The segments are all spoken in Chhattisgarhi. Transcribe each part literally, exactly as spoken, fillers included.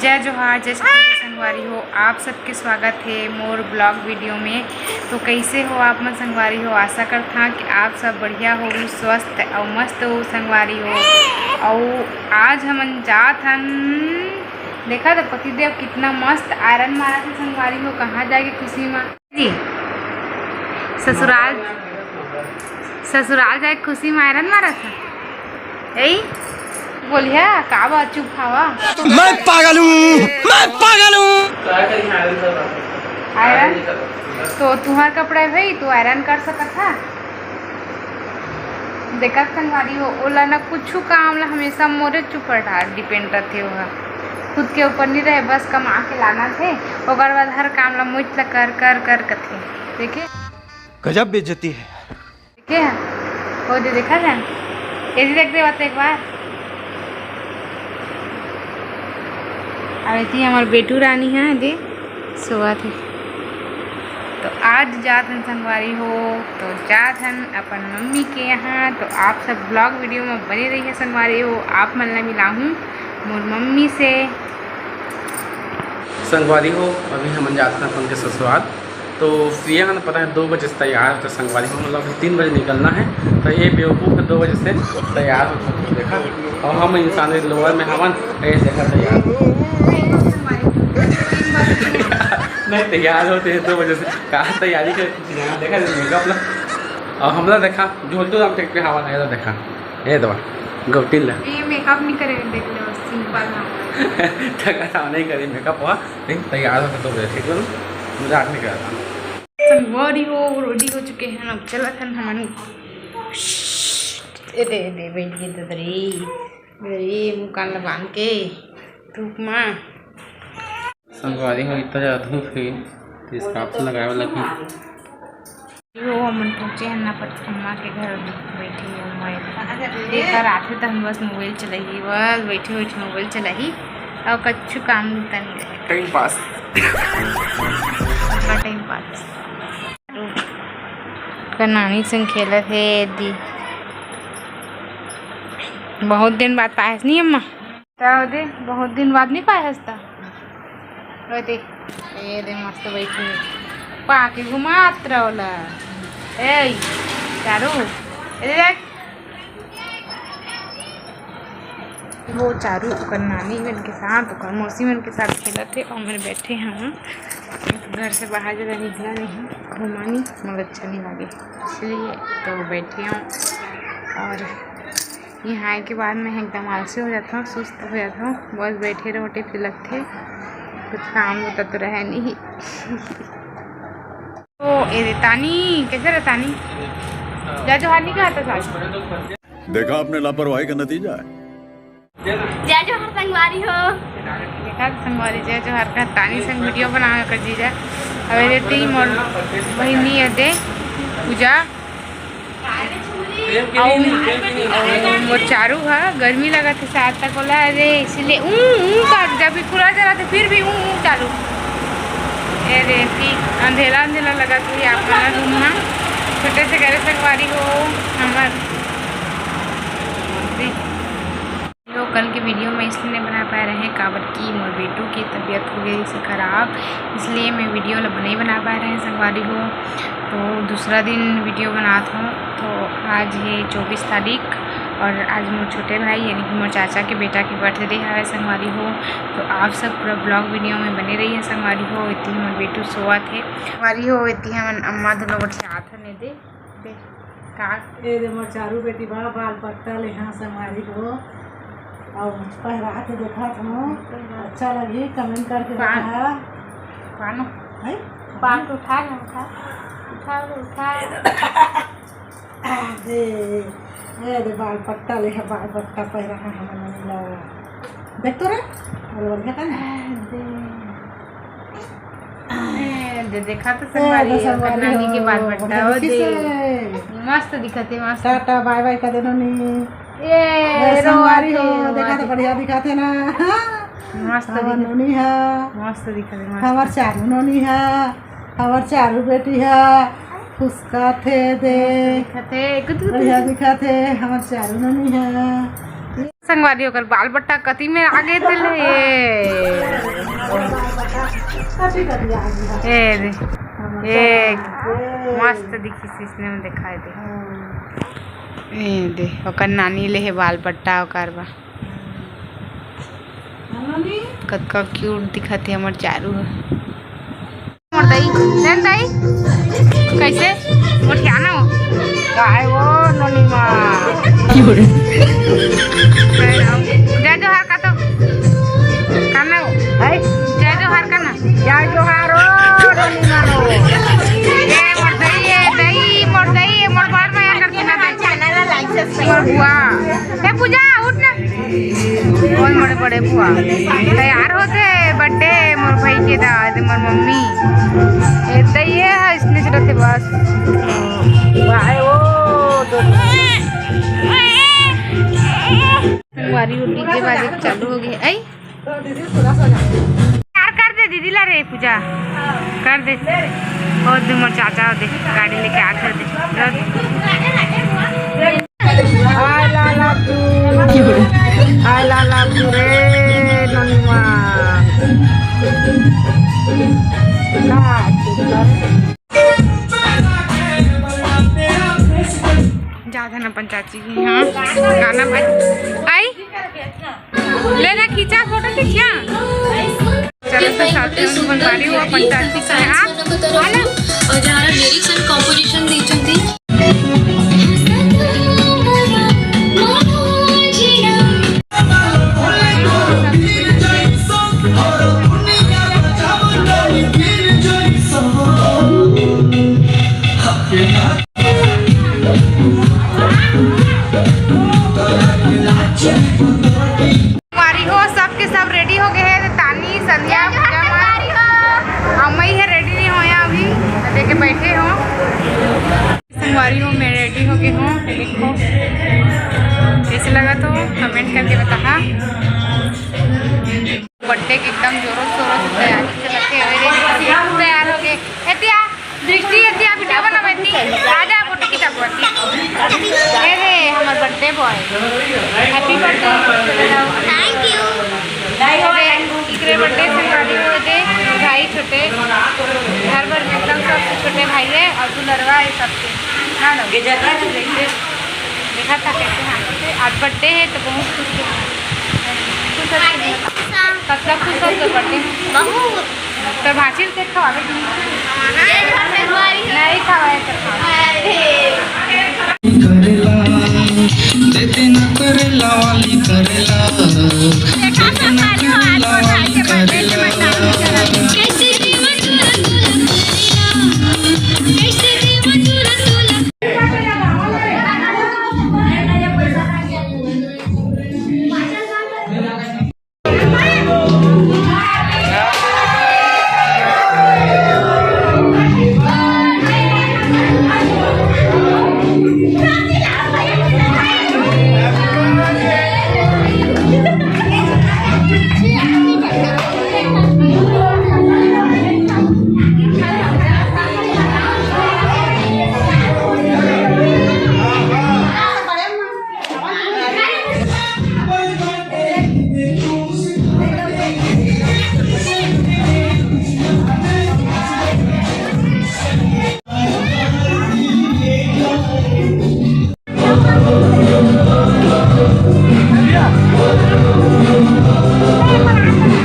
जय जोहार, जय छत्तीसगढ़ संगवारी हो, आप सबके स्वागत हे मोर ब्लॉग वीडियो में। तो कैसे हो आप मन संगवारी हो? आशा करथां कि आप सब बढ़िया हो, स्वस्थ अउ मस्त हो संगवारी हो। अउ आज हमन जात हन, देखा तो पतिदेव कितना मस्त आयरन मारत हे संगवारी हो, कहाँ जाए के खुशी मा जी। ससुराल, ससुराल जाए के खुशी में आयरन मारत हे। एई बोलिया का बा, चुप हवा। मैं पागल हूँ, मैं पागल हूँ। आयरन तो तुहार कपड़ा है भाई, तू आयरन कर सकत हा। देखत संगवारी हो, ओला ना कुछु काम ला हमेशा मोरे ऊपर डिपेंड रथे। ओहा खुद के ऊपर नहीं रहे, बस कमा के लाना थे, ओकर बाद हर काम ला मुझ ला कर कर कर कथे। देखे, गजब बेइज्जती है। देखे, हो दे देखा जान, ये जी देख दे बात एक बार। अब इतनी हमार बेटू रानी है दे सोवत हे। तो आज जात हन संगवारी हो, तो जात हन अपन मम्मी के यहाँ। तो आप सब ब्लॉग वीडियो में बने रहिए संगवारी हो, आप मन ला मिलाहूँ मोर मम्मी से। संगवारी हो, अभी हमन जात हन अपन के ससुराल। तो प्रिया हन पता है दो बजे से तैयार होता संगवारी हो, मतलब तीन बजे निकलना है। तो ये बेवकूफ़ दो बजे से तैयार होता, देखा। और हम इंसान लोअर में हमन, ये देखा तैयार। नहीं, तैयार होते हैं दो बजे से। कहाँ तैयारी कर, यहाँ देखा मेकअप ला। और हमला देखा, झोलतू राम टेक पे हवा नहीं देखा। ये दवा, गौटिन ला। ये मेकअप नहीं करे, देख लो, सिंपल ना। थका था नहीं करी मेकअप हुआ, लेकिन तैयार होके दो बजे, ठीक है ना? मजाक नहीं कर रहा था। संगवारी हो, रेडी हो चुके हैं, अब चलत हन हमन। ए दे, ए दे, बैठ गए ददरी। अरे, मुँह कान ला बांध के धूप मा। संगवारी हो, इतना ज़्यादा धूप है, तो scarf लगावे वाला भी। यो, हमन पहुँचे हन ना, अपन अम्मा के घर, बैठे हन अम्मा। एकर आथे त हम बस मोबाइल चलाही, बस बैठे बैठे मोबाइल चलाही, और कछु काम धंधा नहीं रहे। Time pass. का टाइम पास। का नानी संग खेलत हे दी। बहुत दिन बाद पाए हस नहीं अम्मा? त दे, बहुत दिन बाद नहीं पाए हस त। ओ दे, ए दे मस्त बैठी। पाके घुमात रहो ला। ए, चारू, ए देख। वो चारू ओकर नानी मन के साथ, ओकर मौसी मन के साथ खेलत हे, और मैं बैठे हूँ। घर से बाहर ज़्यादा निकला नहीं, घुमा नहीं, मोला अच्छा नहीं लगे, इसलिए तो बैठे हूँ। और यहाँ आए के बाद मैं एकदम आलसी हो जाता हूँ, सुस्त हो जाता हूँ, बस बैठे रहो, टेप लगथे, कुछ काम होता तो रहे नहीं। ओ, ए दे तानी, कैसे रहे तानी? जय जोहार नहीं कहता साथ। देखा आपने लापरवाही का नतीजा है। जय जोहार संगवारी हो। देखा संगवारी, जय जोहार का तानी संग वीडियो बनावे कर जीजा। अब ये तीन मोर बहिनी है दे, पूजा। अउ, अउ मोर चारू हा गर्मी लगत हे शायद तक ओला, अरे इसलिए ऊ, ऊ कर, जब भी खुला जला तो फिर भी ऊ, ऊ चालू। अरे फिर अंधेरा अंधेरा लगत हे आप मन ला रूम मा। छोटे से करे संगवारी हो हमर। तो कल के वीडियो मैं इसलिए नहीं बना पाए रहे, काबर कि मोर बेटू की तबीयत हो गई से खराब, इसलिए मैं वीडियो ल-, नहीं बना पाए रहे संगवारी हो। तो दूसरा दिन वीडियो बनात हूँ। तो आज है चौबीस तारीख और आज मोर छोटे भाई यानी कि मोर चाचा के बेटा के बर्थडे हवे संगवारी हो। तो आप सब पूरा ब्लॉग वीडियो में बने रहिए संगवारी हो। इतनी मोर बेटू सोवत हे संगवारी हो, इतनी हमन अम्मा दोनों गोठियात हन दे। देख, का? ए दे मोर चारू बेटी बा, बाल पट्टा ले हाँ संगवारी हो। अउ पहरा के देखत हूँ, अच्छा लगही, comment करके पान। बता। पान। है? पान उठा ना, उठा। उठा, उठा। दे, ए दे बाल पट्टा ले हाँ, बाल पट्टा पहरा है हमन ला। देख तो रे, बोल बोल के ना। दे। ए, दे देखा तो ए, संगवारी, तो ओकर संगवारी नानी के हो, बाल बहुत पट्टा हो अच्छी दे। से। मस्त दिखत हे, मस्त। टाटा, बाय बाय कर दे नोनी। ए, ए, संगवारी रोवत हो, हे, देखा तो रोवत हे। बढ़िया दिखत हे ना। मस्त हमर दिखत हे। नोनी हा। मस्त दिखत हे, मस्त। हमर चारू नोनी हा। हमर चारू बेटी हा। मुस्काथे दे। दिखत हे, कुछ बढ़िया दिखत हे, हमर चारू नोनी ह। संगवारी, ओकर बाल बट्टा कति में आगे दिल हे। कति कति आगे हे। ए दे, हमर ए चारू। मस्त दिखिस, इसने में दिखाई दे। हाँ। ए दे, ओकर नानी ले हे बाल बट्टा, ओकर बा। हाँ, नानी। कतका cute दिखत हे हमर चारू ह। मोर दाई, देख दाई, कैसे? मोर क्या ना हो? काय वो नोनी माँ? जय जोहार का तो, का ना हो? है? जय जोहार का ना? जय जोहार हो, नोनी माँ हो। ए, मोर दाई, ए, दाई, मोर दाई, ए, मोर बड़ माया करके ना दाई। मोर बुआ। ए, पूजा, उठ ना। मोर बड़े बड़े बुआ तैयार होथे, birthday मोर भाई के दाद, मोर मम्मी। ए, त ये है, इसने चलत हे बस। भाई, ओ, दो। संगवारी हो, DJ बाजे चालू हो गए। आई? प्यार कर दे दीदी ला रे पूजा, कर दे। और दे मोर चाचा दे, गाड़ी लेके आत हे दे। आय लाला तू, आय लाला तू रे ननुआ। जात हन अपन चाची के यहाँ गाना बज-, आई? ले ना खींचा, फोटो खींचिया। चलो तो साथ में उन बनवारी हो अपन चाची के यहाँ। और जहाँ lyrics and composition ଦେଇଛନ୍ତି। संगवारी हो, सबके सब ready हो गए हैं। तानी, संध्या, पूजा मन। हम ही है ready नहीं होया अभी, लेके बैठे हो। संगवारी हो, मैं ready हो गई हूँ। देखो कैसे लगा तो comment करके बताहा। Birthday के एकदम जोरों शोरों से तैयारी चलत हे। अरे, तैयार हो गए। एतिया, दृष्टि, एतिया video बनावे ती। आजा, फोटो खिंचाबो ती। ए रे, हमर birthday boy। Happy birthday। Thank you। अरे, इकरे birthday संगवारी हो दे, भाई छोटे, घर भर में एकदम सबसे छोटे भाई है और दुलरवा है सबसे। ना लो। देखा था कैसे हाथ से आज birthday है तो बहुत खुश है। खुश है। कतका खुश हो तो birthday? बहुत। तो भाषण से खवावे कि नहीं? नहीं खवाए तो खवाए। करेला, दे देना करेला वाली करेला, दे देना करेला वाली करेला।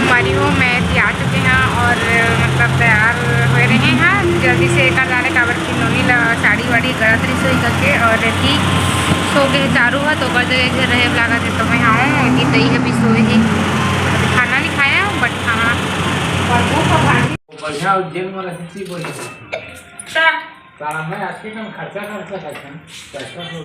हमारी वो मैच आ चुके हैं और मतलब तैयार हो रहे हैं जल्दी से। एकर लाने काबर कि नोनी ला साड़ी वाड़ी गलत रही सोई करके और ठीक सो गए चारू है तो ओकर जगह घर रहे लागत है तो मैं हाँ कि तई अभी सोए है। अभी खाना नहीं खाया but हाँ। बढ़िया और जेल में रहती बढ़िया। साला मैं आज के कम खर्चा खर्चा करता हूँ, पैसा तो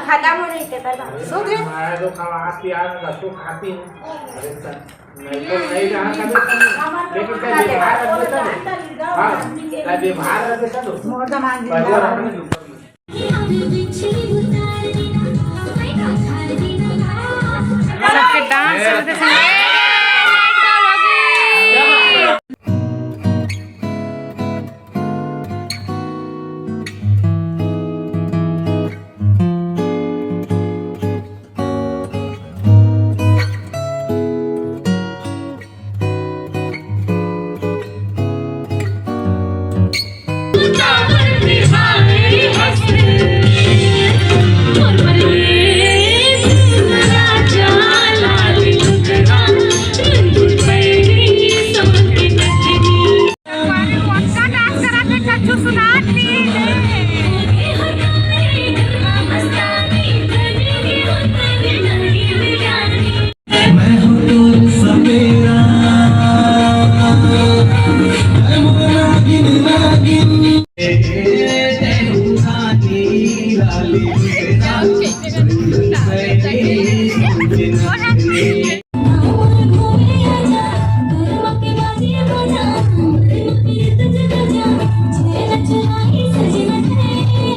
खत्म हो रही पेपर। हमारा तो खावा आप यार रसो खाती हूँ। अरे सर, मैं तो नहीं रहा था, लेकिन कल व्यवहार रख देता हूँ। हाँ, कल व्यवहार रख देता हूँ। मोर दमांद परिवार अपने ऊपर में। Entonces, en